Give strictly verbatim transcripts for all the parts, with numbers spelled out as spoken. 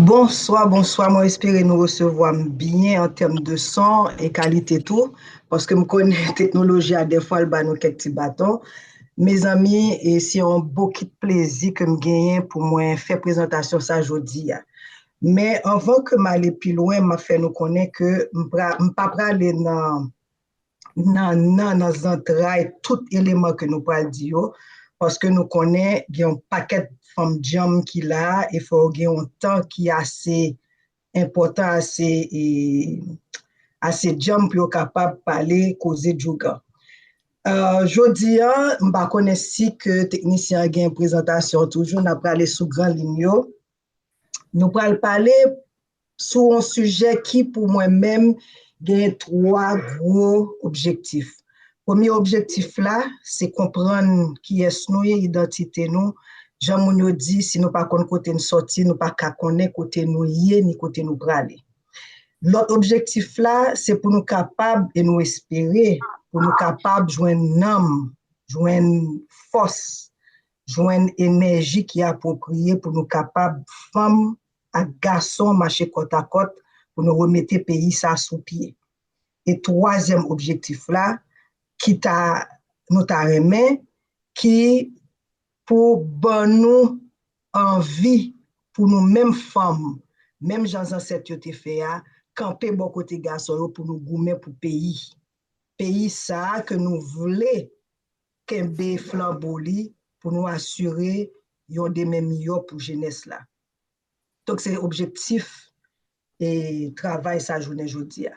Bonswa, bonswa. Mwen espere nou resevwa m byen an tèm de son e kalite tou, paske m konnen teknoloji a dèfwa l ba nou kèk ti baton. Mezanmi, e se yon bokit plezi ke m genyen pou mwen fè prezantasyon sa jodi a. Men anvan ke m ale pi lwen, m ap fè nou konnen ke m pra, m pa prale nan nan nan nan zantray tout eleman ke nou pral di yo, paske nou konnen gen yon pakèt fanm djanm ki la a, e fò yo gen yon tan ki ase enpòtan, ase e, ase djanm pou yo kapab pale koze djougan. Uh, jodi a, m pa konnen si ke teknisyen an gen prezantasyon toujou, n ap prale sou gran liy yo. Nou pral pale sou yon sijè ki pou mwen menm gen twa gwo objektif. Premye objektif la, se konprann kiyès nou ye, idantite nou. Jan moun yo di, si nou pa konn kote n sòti, nou pa ka konnen kote nou ye ni kote nou prale. Lòt objektif la, se pou nou kapab, e nou espere, pou nou kapab jwenn nanm, jwenn fòs, jwenn enèji ki apwopriye pou nou kapab, fanm ak gason, mache kòtakòt pou nou remete peyi sa sou pye. E twazyèm objektif la, ki ta, nou ta renmen, ki pou ban nou anvi pou nou menm fanm, menm jan zansèt yo te fè a, kanpe bò kote gason yo pou nou goumen pou peyi. Peyi sa a ke nou vle kenbe flanbo li pou nou asire yon demen miyò pou jenès la. Donk, se objektif e travay sa jounen jodi a.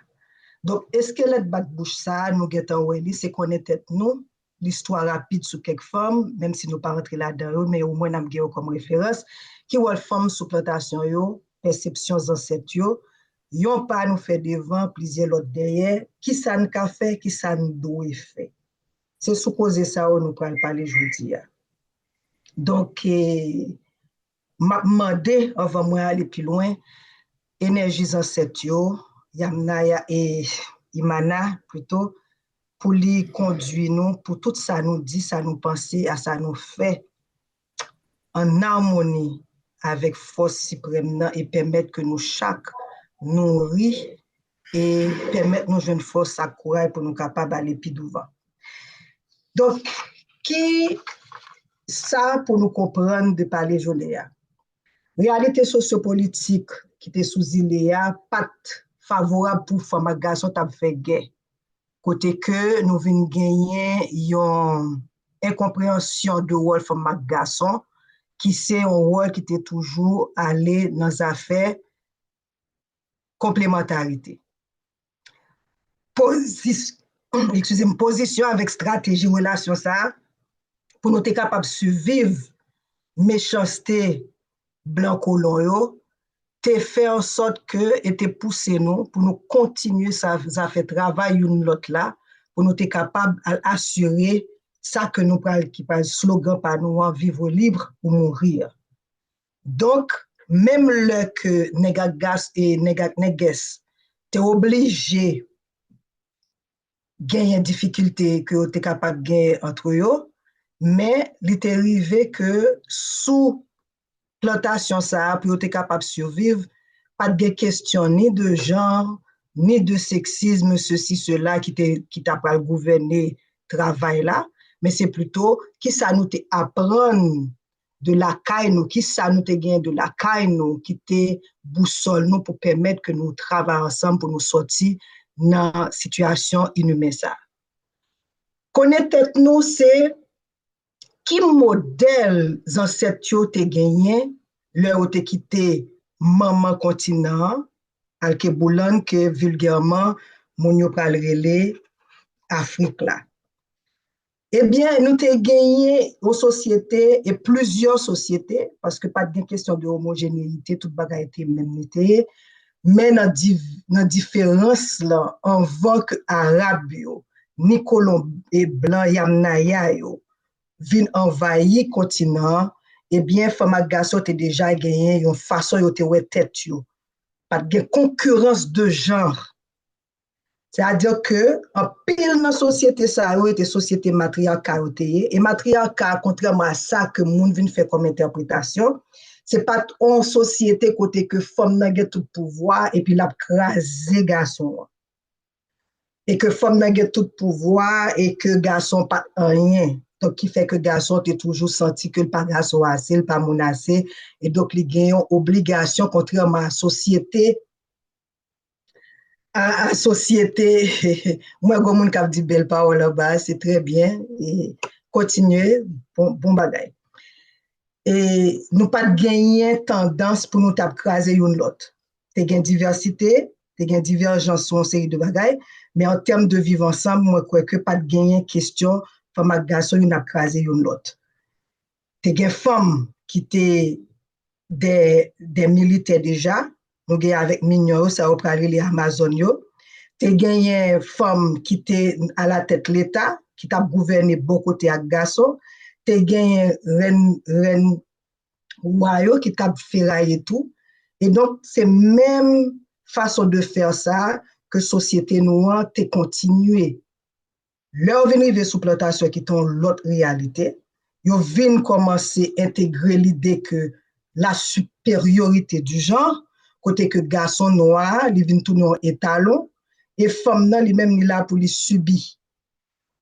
Donk, eskelèt bat bouch sa a, nou gentan wè li, se konnen tèt nou, listwa rapid sou kèk fanm, menm si nou pa rantre ladan yo, men omwen n ap gen yo kòm referans. Ki wòl fanm sou plantasyon yo, pèsepsyon zansèt yo, yon pa nou fè devan, plizyè lòt dèyè, ki sa n ka fè, ki sa n dwe fè. Se sou koze sa yo nou pral pale jodi a. Donk, e, m ap mande, anvan mwen ale pi lwen, enèji zansèt yo, Yamnaya e Imana, pito, pou li kondui nou, pou tout sa nou di, sa nou panse, a sa nou fè, ann amoni avèk fòs siprèm nan e pèmèt ke nou chak nouri e pèmèt nou jwenn fòs ak kouray pou nou kapab ale pi douvan. Donk, ki sa pou nou konprann de pale jodi a? Reyalite sosyopolitik ki te sou zile a pa t favorab pou fanm ak gason t ap fè gè. Kote ke nou vin genyen yon enkonpreyansyon de wòl fanm ak gason, ki se yon wòl ki te toujou ale nan zafè konplemantarite. Pozis-, eskize m, pozisyon avèk estrateji relasyon sa a, pou nou te kapab siviv mechanste blan kolon yo, te fè an sòt ke e te pouse nou pou nou kontinye sa, zafè travay youn lòt la, pou nou te kapab al asire sa ke nou pral, ki pral slogan pa nou an, vivre libre ou mourir. Donk, menm lè ke nèg ak gas e nèg ak nègès te oblije genyen difikilte ke yo te kapab genyen antre yo, men li te rive ke sou plantasyon sa a, pou yo te kapab siviv, pa t gen kesyon ni de jan, ni de seksism, sesi, sela ki te, ki ta pral gouvène travay la, men se plito kisa nou te aprann de lakay nou, kisa nou te gen de lakay nou ki te bousòl nou pou pèmèt ke nou travay ansanm pou nou sòti nan sitiyasyon inimen sa a. Konnen tèt nou se ki modèl zansèt yo te genyen lè yo te kite manman kontinan an, Alkeboulan, ke vilgèman moun yo pral rele Afrik la. Ebyen, nou te genyen yon sosyete, e plizyè sosyete, paske pa t gen kesyon de omojeneyite, tout bagay te menm li te ye. Men nan div-, nan diferans lan, anvan ke Arab yo, ni kolon e blan Yamnaya yo, vin anvayi kontinan an, ebyen, fanm ak gason te deja genyen yon fason yo te wè tèt yo. Pa t gen konkirans de jan. Sètadi ke anpil nan sosyete sa yo, e te sosyete matriyaka yo te ye. E matriyaka, kontrèman a sa ke moun vin fè kòm entèpretasyon, Se pa t yon sosyete kote ke fanm nan gen tout pouvwa epi l ap kraze gason an. E ke fanm nan gen tout pouvwa e ke gason pa t anyen. Donk, ki fè ke gason te toujou santi ke l pa gason ase, l pa moun ase. E donk, li gen yon obligasyon, kontrèman a sosyete, a, a sosyete, mwen gwo moun k ap di bèl pawòl anba, se trè byen. E kontinye, bon, bon bagay. E nou pa t genyen tandans pou nou t ap kraze youn lòt. Te gen divèsite, te gen divèjans sou yon seri de bagay, men an tèm de viv ansanm, mwen kwè ke pa t genyen kesyon fanm ak gason youn ap kraze youn lòt. Te gen fanm ki te de, de militè deja, nou gen avèk minyon yo, sa yo pral rele Amazòn yo. Te genyen fanm ki te alatèt Leta, ki t ap gouvène bò kote ak gason. Te genyen rèn, rèn wa yo ki t ap feraye tou. E donk, se menm fason de fè sa ke sosyete nou an te kontinye. Lè yo vin rive sou plantasyon ki te yon lòt reyalite, yo vin kòmanse entegre lide ke la supériorité du genre, kote ke gason nwa a, li vin tounen yon etalon, e fanm nan, li menm, li la pou li sibi.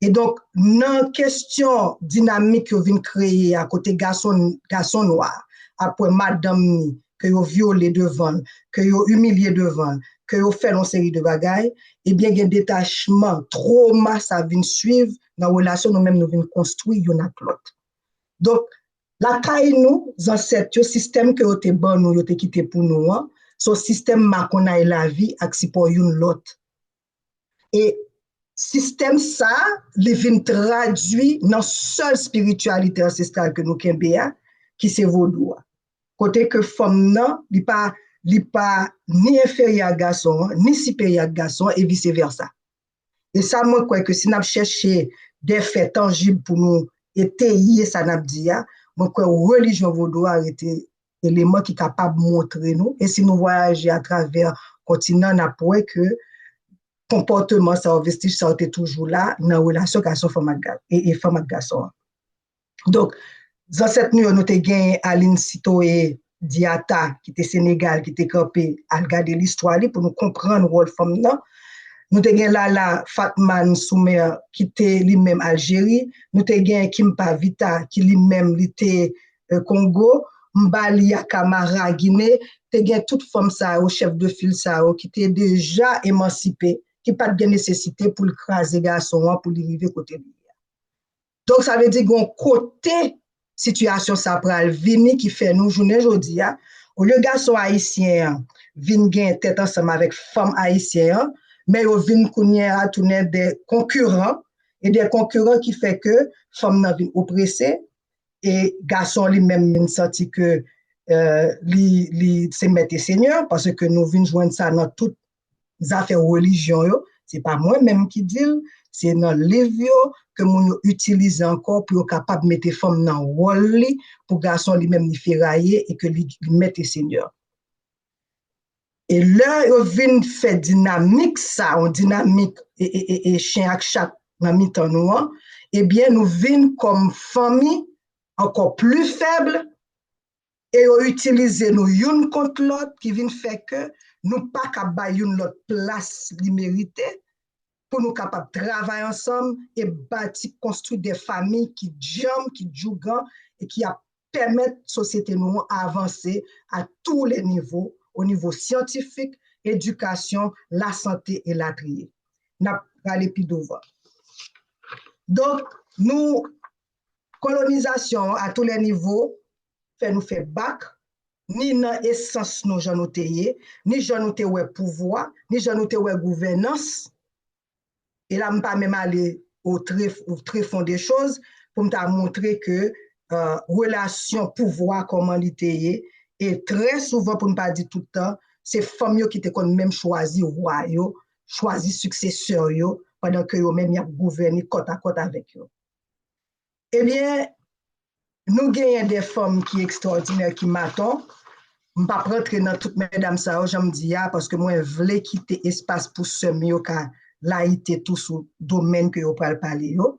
E donk, nan kesyon dinamik yo vin kreye a, kote gason, gason nwa ap wè madanm ni, ke yo vyole devan l, ke yo imilye devan l, ke yo fè l yon seri de bagay, ebyen, gen detachman, twoma sa vin swiv nan relasyon nou menm nou vin konstwi youn ak lòt. Donk, lakay nou, zansèt yo, sistèm ke yo te ban nou, yo te kite pou nou an, se yon sistèm makonnay lavi ak sipò youn lòt. E sistèm sa, li vin tradui nan sèl espirityalite ansestral ke nou kenbe a, ki se vodou a. Kote ke fanm nan, li pa, li pa ni enferyè a gason an, ni siperyè a gason an, e vise vèsa. E sa, mwen kwè ke si n ap chèche de fè tanjib pou nou eteye sa n ap di a, mwen kwè relijyon vodou a rete eleman ki kapab montre nou. E si nou vwayaje atravè kontinan, n ap wè ke konpòteman sa yo, vestij sa yo te toujou la nan relasyon gason fanm ak ga-, e, e fanm ak gason an. Donk, zansèt nou yo, nou te gen Aline Sitoé Diatta, ki te Senegal, ki te kanpe, al gade listwa li pou nou konprann wòl fanm nan. Nou te gen Lala Fatma Soumer, ki te li menm Aljeri. Nou te gen Kimpa Vita, ki li menm li te, e, Kongo. Mbali Akamara, Gine. Te gen tout fanm sa yo, chèf de fil sa yo, ki te deja emansipe, ki pa t gen nesesite pou l kraze gason an, pou li rive kote li ye a. Donk, sa vle di gen yon kote sitiyasyon sa pral vini ki fè nou, jounen jodi a, olye gason ayisyen an vin gen tèt ansanm avèk fanm ayisyen an, men yo vin kounye a tounen de konkiran, e de konkiran ki fè ke fanm nan vin oprese, e gason li menm vin santi ke, e, li, li se mèt e senyè, paske nou vin jwenn sa nan tout zafè relijyon yo, se pa mwen menm ki di l, se nan liv yo ke moun yo itilize ankò pou yo kapab mete fanm nan wòl li, pou gason li menm li feraye e ke li, li mèt e senyè. E lè yo vin fè dinamik sa, yon dinamik e, e, e, e chen ak chat nan mitan nou an, ebyen nou vin kòm fanmi ankò pli fèb, e yo itilize nou youn kont lòt, ki vin fè ke nou pa ka bay youn lòt plas li merite, pou nou kapab travay ansanm e bati, konstwi de fanmi ki djanm, ki djougan, e ki ap pèmèt sosyete nou an avanse à tous les niveaux, o nivo syantifik, edikasyon, lasante, elatriye. N ap prale pi douvan. Donk, nou, kolonizasyon à tous les niveaux fè nou fè bak, ni nan esans nou, jan nou te ye, ni jan nou te wè pouvwa, ni jan nou te wè gouvènans. E la, m pa menm ale au très, au très fond des choses pou m ta montre ke, e, relasyon pouvwa, kòman li te ye, e trè souvan, pou n pa di tout tan, se fanm yo ki te konn menm chwazi wa yo, chwazi siksesè yo, pandan ke yo menm y ap gouvène kòtakòt avèk yo. Ebyen, nou genyen de fanm ki ekstwòdinè, ki maton. M p ap rantre nan tout medam sa yo, jan m di a, paske mwen vle kite espas pou sè m yo ka layite tou sou domèn ke yo pral pale yo.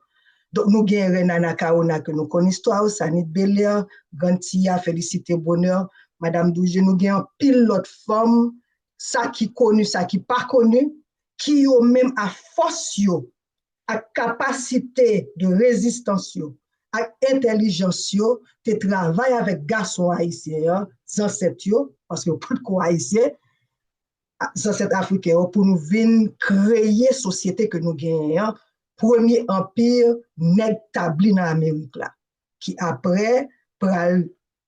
Donk, nou gen Rèn Anacaona ke nou konn istwa yo, Sanit Belair, Grann Tiya, Félicité Bonheur, Madanm Doudje, nou gen anpil lòt fanm, sa ki koni, sa ki pa koni, ki yo menm a fòs yo, ak kapasite de rezistans yo, ak entèlijans yo, te travay avèk gason ayisyen an, zansèt yo, paske yo potko ayisyen, zansèt afriken yo, pou nou vin kreye sosyete ke nou genyen an, premye anpi nèg tabli nan Amerik la, ki apre pral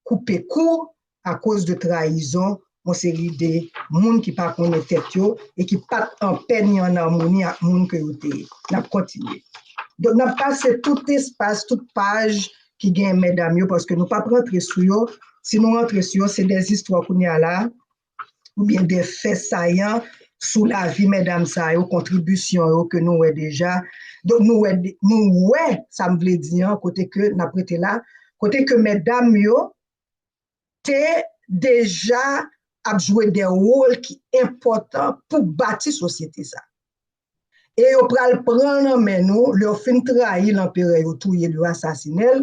koupe kou akoz de trayizon yon seri de moun ki pa konnen tèt yo e ki pa t anpè ni an amoni ak moun ke yo te ye. N ap kontinye. Donk, n ap pase tout espas, tout paj ki gen medam yo, paske nou p ap rantre sou yo. Si nou rantre sou yo, se de zistwa kounye a la, oubyen de fè sayan sou lavi medam sa yo, kontribisyon yo ke nou wè deja. Donk, nou wè, nou wè sa m vle di an, kote ke n ap rete la, kote ke medam yo te deja ap jwe de wòl ki enpòtan pou bati sosyete sa. E yo pral pran l nan men nou, lè yo fin trayi lanperè, yo touye l, yo asasinen l,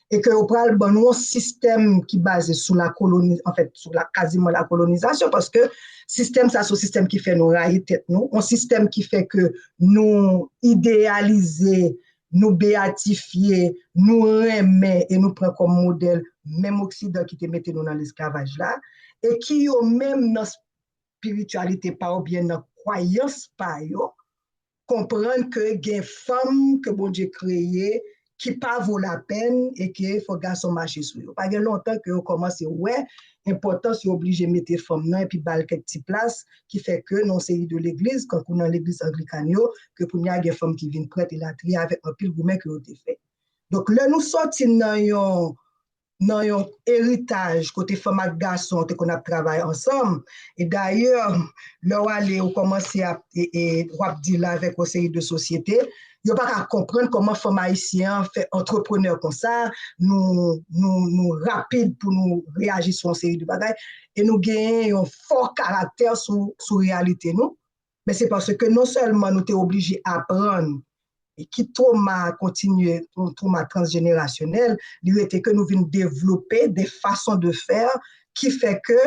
e ke yo pral ban nou yon sistèm ki baze sou la koloni, anfèt, sou la, kaziman la kolonizasyon, paske sistèm sa, se yon sistèm ki fè nou rayi tèt nou, yon sistèm ki fè ke nou ideyalize, nou beyatifye, nou renmen e nou pran kòm modèl menm Oksidan ki te mete nou nan lesklavaj la, e ki yo menm nan espirityalite pa yo, oubyen nan kwayans pa yo, konprann ke gen fanm ke Bondye kreye ki pa vo lapèn e ke fò gason mache sou yo. Pa gen lontan ke yo kòmanse wè enpòtans yo oblije mete fanm nan epi ba l kèk ti plas ki fè ke nan yon seri de legliz, kankou nan legliz anglikan yo, ke kounye a gen fanm ki vin prèt elatriye avèk anpil goumen ke yo te fè. Donk, lè nou sòti nan yon nan yon eritaj kote fanm ak gason te konn ap travay ansanm. E dayè, lè w ale, ou kòmanse ap, e, e, w ap deal avèk yon seri de sosyete, yo pa ka konprann kòman fanm ayisyen an fè antreprenè konsa, nou, nou, nou rapid pou nou reyaji sou yon seri de bagay, e nou genyen yon fò karaktè sou, sou reyalite nou. Men se paske non sèlman nou te oblije aprann, e ki twoma kontinye, yon twoma transjenerasyonèl, li rete ke nou vin devlope de fason de fè ki fè ke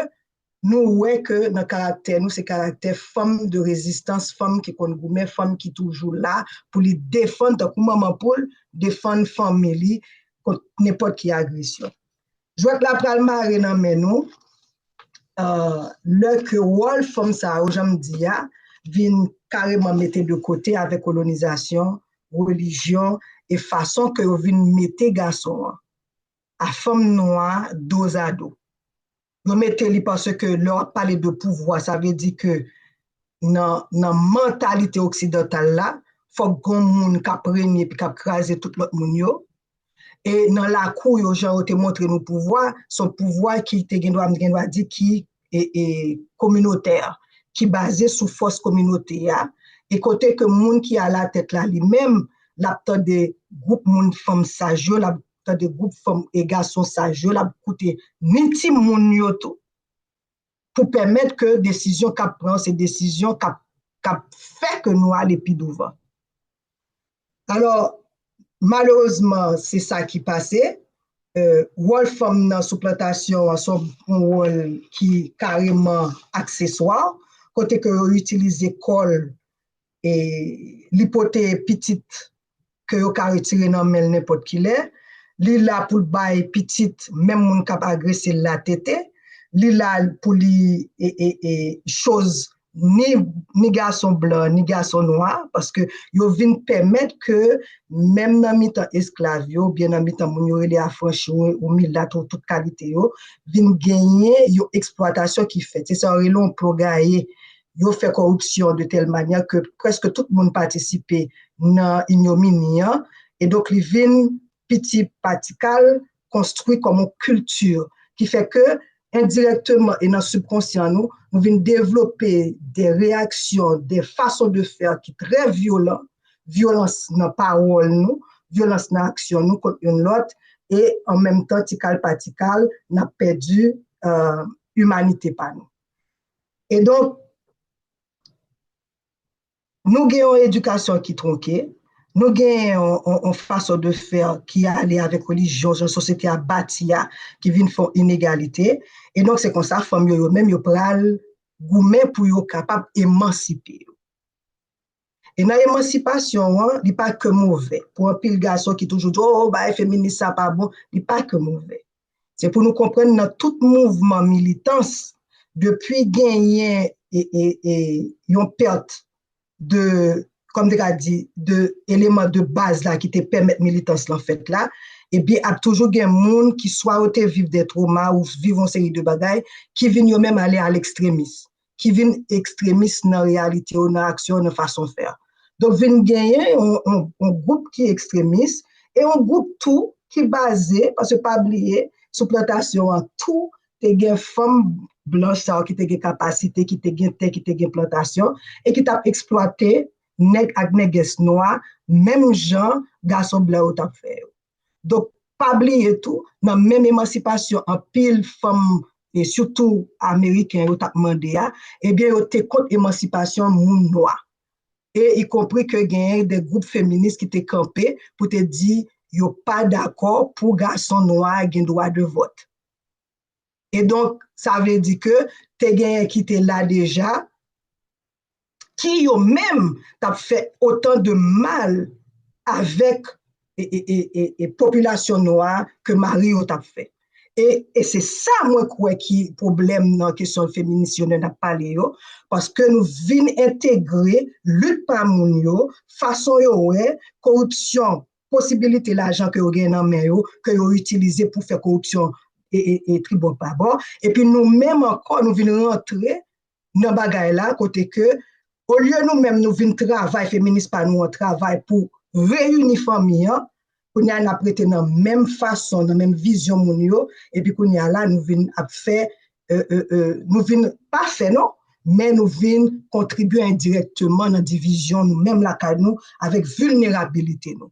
nou wè ke nan karaktè nou, se karaktè fanm de rezistans, fanm ki konn goumen, fanm ki toujou la pou li defann, tankou manman poul, defann fanmi li kont nenpòt ki agresyon. Jwèt la pral mare nan men nou, euh, lè ke wòl fanm sa yo, jan m di a, vin kareman mete de kote avèk kolonizasyon, relijyon e fason ke yo vin mete gason an a fanm nwa dozado. Yo mete li paske lè w ap pale de pouvwa, sa vle di ke nan, nan mantalite oksidantal la, fòk gen yon moun k ap renye epi k ap kraze tout lòt moun yo. E nan lakou yo, jan yo te montre nou pouvwa, se yon pouvwa ki te gen dwa, m te gen dwa di ki e, e, kominotè, ki baze sou fòs kominote a, e kote ke moun ki alatèt la li menm, l ap tande gwoup moun fanm saj yo, l ap tande gwoup fanm e gason saj yo, l ap koute ni timoun yo tou, pou pèmèt ke desizyon k ap pran, se desizyon k ap, k ap fè ke nou ale pi douvan. Alò, malerezman, se sa ki pase. Euh, wòl fanm nan sou plantasyon an se yon wòl ki kareman akseswa, kote ke yo itilize kò l, e li pote pitit ke yo ka retire nan men l nenpòt ki lè. Li la pou l bay pitit menm moun k ap agrese l la tete. Li la pou li e, e, e, choz ni, ni gason blan, ni gason nwa, paske yo vin pèmèt ke menm nan mitan esklav yo, oubyen nan mitan moun yo rele afranchi ou, ou milat ou tout kalite yo, vin genyen yon eksplwatasyon ki fèt. Se sa yo rele yon plogaye. Yo fè kòripsyon de tèl manyè ke prèske tout moun patisipe nan inyomini an, e donk li vin piti pa ti kal konstwi kòm yon kilti ki fè ke endirèkteman e nan sibkonsyan nou, nou vin devlope de reyaksyon, de fason de fè ki trè vyolan, vyolans nan pawòl nou, vyolans nan aksyon nou kont youn lòt, e an menm tan, ti kal pa ti kal, n ap pèdi, euh, imanite pa nou. E donk, nou gen yon edikasyon ki twonke, Nou genyen yon, yon, yon fason de fè ki ale avèk relijyon, jan sosyete a bati a, ki vin fè yon inegalite. E donk, se konsa, fanm yo, yo menm, yo pral goumen pou yo kapab emansipe yo. E nan emansipasyon an, li pa ke move. Pou anpil gason ki toujou di, oh, bagay feminis sa pa bon, li pa ke move. Se pou nou konprann nan tout mouvman militans, depi genyen e, e, e, yon pèt de, kòm te ka di, de eleman de baz la ki te pèmèt militans lan fèt la, ebyen ap toujou gen moun ki swa yo te viv de twoma ou viv yon seri de bagay ki vin yo menm ale a lekstremis, ki vin ekstremis nan reyalite yo, nan aksyon yo, nan fason fè. Donk vin genyen yon, yon, yon gwoup ki ekstremis e yon gwoup tou ki baze, paske pa bliye, sou plantasyon an tou, te gen fanm blanch sa yo ki te gen kapasite, ki te gen tè, ki te gen plantasyon, e ki t ap eksplwate nèg ak nègès nwa, menm jan gason blan yo t ap fè yo. Donk, pa bliye tou, nan menm emansipasyon anpil fanm, e sitou ameriken yo t ap mande a, ebyen yo te kont emansipasyon moun nwa. E ikonpri ke genyen de gwoup feminis ki te kanpe pou te di yo pa dakò pou gason nwa gen dwa de vòt. E donk, sa vle di ke te genyen ki te la deja, ki yo menm t ap fè otan de mal avèk e, e, e, e, e popilasyon nwa ke mari yo t ap fè. E, e se sa mwen kwè ki pwoblèm nan kesyon feminis yo nan ap pale yo, paske nou vin entegre lit pa moun yo, fason yo wè koripsyon, posibilite lajan ke yo gen nan men yo, ke yo itilize pou fè koripsyon e, e, e tribò pa bò. Epi nou menm ankò, nou vin rantre nan bagay la, kote ke, olye nou menm nou vin travay, feminis pa nou an travay pou reyini fanmi an, kounye a n ap rete nan menm fason, nan menm vizyon moun yo, epi kounye a la, nou vin ap fè, e, e, e, nou vin pa fè non, men nou vin kontribye endirèkteman nan divizyon nou menm lakay nou, avèk vilnerabilite nou.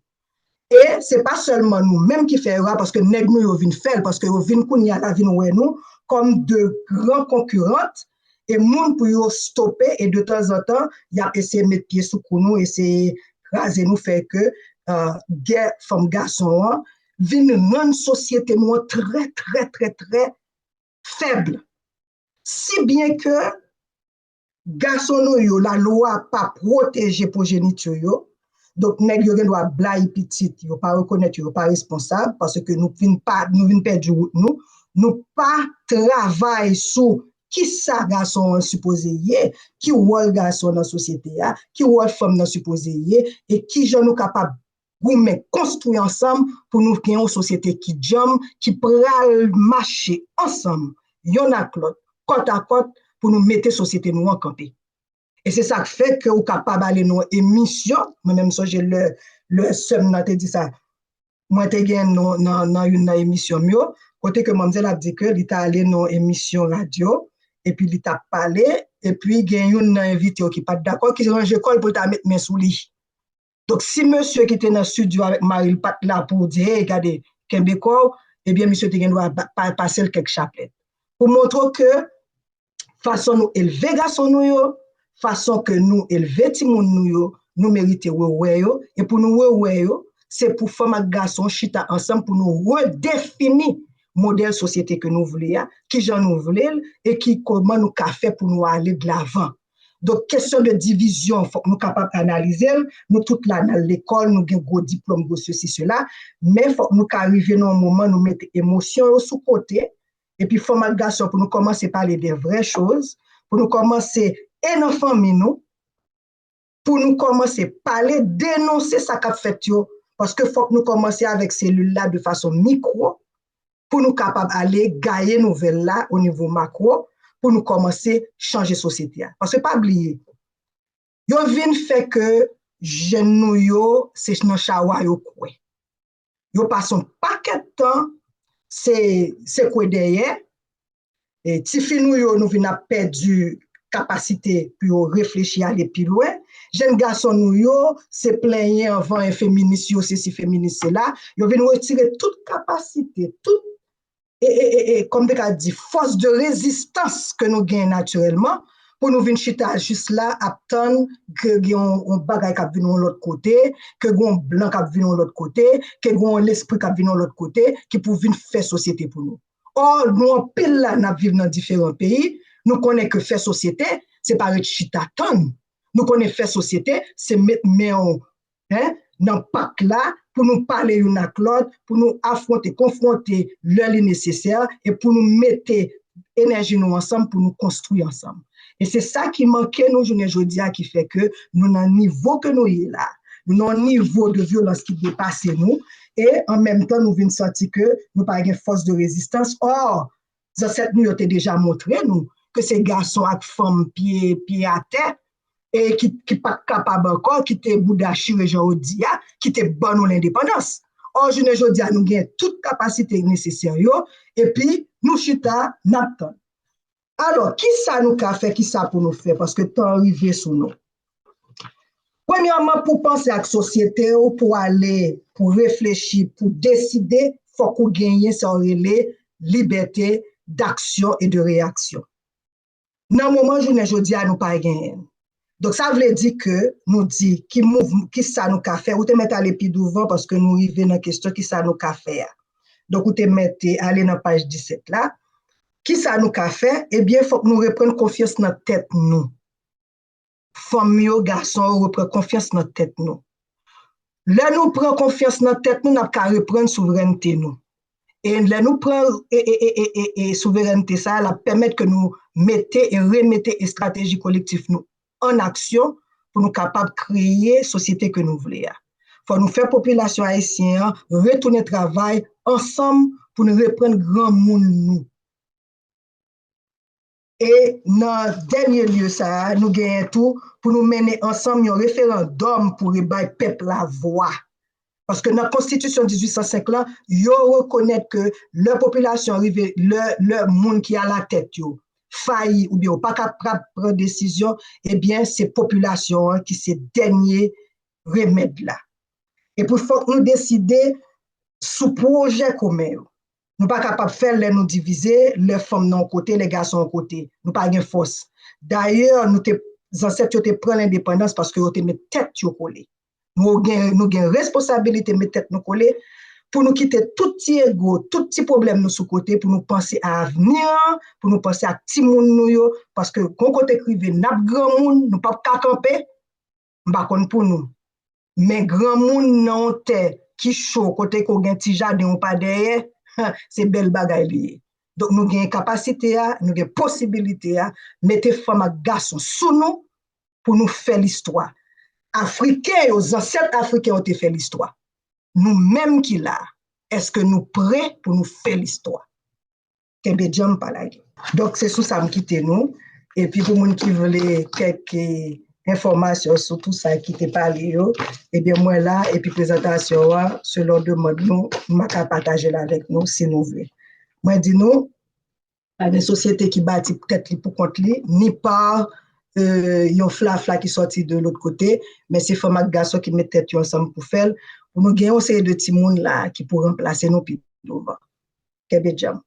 E se pa sèlman nou menm ki fè erè a, paske nèg nou yo vin fè l, paske yo vin kounye a la vin wè nou kòm de gran konkirant, e moun pou yo stope, e de tanzantan, y ap eseye met pye sou kou nou, eseye kraze nou, fè ke, e, gè fanm gason an vin rann sosyete nou an trè, trè, trè, trè fèb. Si byen ke gason nou yo, lalwa pa pwoteje pwojenitè yo. Donk, nèg yo gen dwa blayi pitit, yo pa rekonèt yo, yo pa responsab, paske nou vin pa, nou vin pèdi wout nou. Nou pa travay sou kisa gason an sipoze ye, ki wòl gason nan sosyete a, ki wòl fanm nan sipoze ye, e kijan nou kapab goumen, konstwi ansanm pou nou gen yon sosyete ki djanm, ki pral mache ansanm, yonn ak lòt, kòt a kòt, pou nou mete sosyete nou an kanpe. E se sa k fè ke ou kapab ale nan yon emisyon, mwen menm sonje lè, lè sè m nan te di sa, mwen te gen nan, nan, nan youn nan emisyon m yo, kote ke manmzèl ap di ke li t ale nan yon emisyon radyo, epi li t ap pale, epi gen youn nan envite yo ki pa t dakò, ki ranje kò l pou l ta met men sou li. Donk, si mesye ki te nan estidyo avèk mari l pa t la pou di, hey, gade, kenbe kò w, ebyen, misye te gen dwa ba- pa- pase l kèk chaplèt. Pou montre w ke fason nou elve gason nou yo, fason ke nou elve timoun nou yo, nou merite rewè yo. E pou nou rewè yo, se pou fanm ak gason chita ansanm pou nou redefini modèl sosyete ke nou vle a, kijan nou vle l, e ki kòman nou ka fè pou nou ale de lavan. Donk, kesyon de divizyon, fòk nou kapab analize l. Nou tout la, n al lekòl, nou gen gwo diplòm, gwo sesi, sela. Men fòk nou ka rive nan yon moman, nou mete emosyon yo sou kote. Epi fanm ak gason, pou nou kòmanse pale de vrè choz, pou nou kòmanse e nan fanmi nou, pou nou kòmanse pale, denonse sa k ap fèt yo. Paske fòk nou kòmanse avèk selil la de fason mikwo, pou nou kapab ale gaye nouvèl la o nivo makwo, pou nou kòmanse chanje sosyete a. Paske pa bliye, yo vin fè ke jèn nou yo, se nan chawa yo kwè. Yo pase yon pakèt tan, se, se kwe dèyè. E tifi nou yo, nou vin ap pèdi kapasite pou yo reflechi, ale pi lwen. Jèn gason nou yo, se plenyen anvan e feminis yo, sesi feminis sela. Yo vin retire tout kapasite, tout, e, e, e, e, kòm te ka di, fòs de rezistans ke nou gen natirèlman pou nou vin chita jis la ap tann ke gen yon, yon bagay k ap vin yon lòt kote, ke gen yon blan k ap vin yon lòt kote, ke gen yon lespri k ap vin yon lòt kote, ki pou vin fè sosyete pou nou. Ò, nou anpil la, n ap viv nan diferan peyi, nou konnen ke fè sosyete, se pa ret chita tann. Nou konnen fè sosyete, se met men w en, nan pak la, pou nou pale youn ak lòt, pou nou afwonte, konfwonte lè li nesesè, e pou nou mete enèji nou ansanm pou nou konstwi ansanm. E se sa ki manke nou jounen jodi a, ki fè ke nou nan nivo ke nou ye la. Nou nan yon nivo de vyolans ki depase nou, e an menm tan nou vin santi ke nou pa gen fòs de rezistans. Ò, zansèt nou yo te deja montre nou ke se gason ak fanm pye, pye atè, e ki, ki pa t kapab ankò, ki te bouda chire jan yo di a, ki te ban nou lendepandans. Ò, jounen jodi a, nou gen tout kapasite nesesè yo, epi nou chita, n ap tann. Alò, kisa nou ka fè, kisa pou nou fè, paske tan an rive sou nou. Premyèman, pou panse ak sosyete w, pou ale, pou reflechi, pou deside, fòk ou genyen sa w rele libète d'action et de réaction. Nan moman jounen jodi a, nou pa genyen l. Donk, sa vle di ke nou di ki mouv-, ki sa nou ka fè. Ou te mèt ale pi douvan paske nou rive nan kesyon ki sa nou ka fè a. Donk, ou te mèt ale nan paj disèt la. Ki sa nou ka fè? Ebyen, fòk nou reprann konfyans nan tèt nou. Fanm yo, gason yo, reprann konfyans nan tèt nou. Lè nou pran konfyans nan tèt nou, n ap ka reprann souverènte nou. E lè nou pran e, e, e, e, e, e souverènte sa a, l ap pèmèt ke nou mete e remete estrateji kolektif nou an aksyon pou nou kapab kreye sosyete ke nou vle a. Fò nou fè popilasyon ayisyen an retounen travay ansanm pou nou reprann granmoun nou. E nan dènye lye sa a, nou genyen tou pou nou mennen ansanm yon referandòm pou rebay pèp la vwa. Paske nan konstitisyon dizuit san senk lan, yo rekonèt ke lè popilasyon an rive, lè, lè moun ki alatèt yo fayi oubyen yo pa kapab pran desizyon, ebyen, se popilasyon an ki se dènye remèd la. Epi fòk nou deside sou pwojè komen yo. Nou pa kapab fè l lè nou divize, lè fanm nan yon kote, lè gason yon kote. Nou pa gen fòs. Dayè, nou te, zansèt yo te pran lendepandans paske yo te met tèt yo kole. Nou gen, nou gen responsabilite met tèt nou kole pou nou kite tout ti ego, tout ti pwoblèm nou sou kote pou nou panse a avni an, pou nou panse ak timoun nou yo, paske gon kote k rive n ap granmoun, nou p ap ka kanpe. M pa konn pou nou. Men granmoun nan yon tè ki cho, kote ke w gen ti jaden ou pa dèyè, se bèl bagay li ye. Donk, nou gen kapasite a, nou gen posibilite a, mete fanm ak gason sou nou pou nou fè listwa. Afriken yo, zansèt Afriken yo te fè listwa. Nou menm ki la, èske nou pre pou nou fè listwa? Kenbe djanm, pa lage. Donk, se sou sa m kite nou. Epi pou moun ki vle kèk, eh, enfòmasyon sou tout sa ki te pale yo, ebyen, mwen la, epi prezantasyon an, selon demann nou, m a ka pataje l avèk nou, si nou vle. Mwen di nou, pa gen sosyete ki bati tèt li pou kont li, ni pa, eh, yon flafla ki sòti de lòt kote, men se fanm ak gason ki met tèt yo ansanm pou fè l, pou nou gen yon seri de timoun la ki pou ranplase nou pi douvan. Kenbe djanm.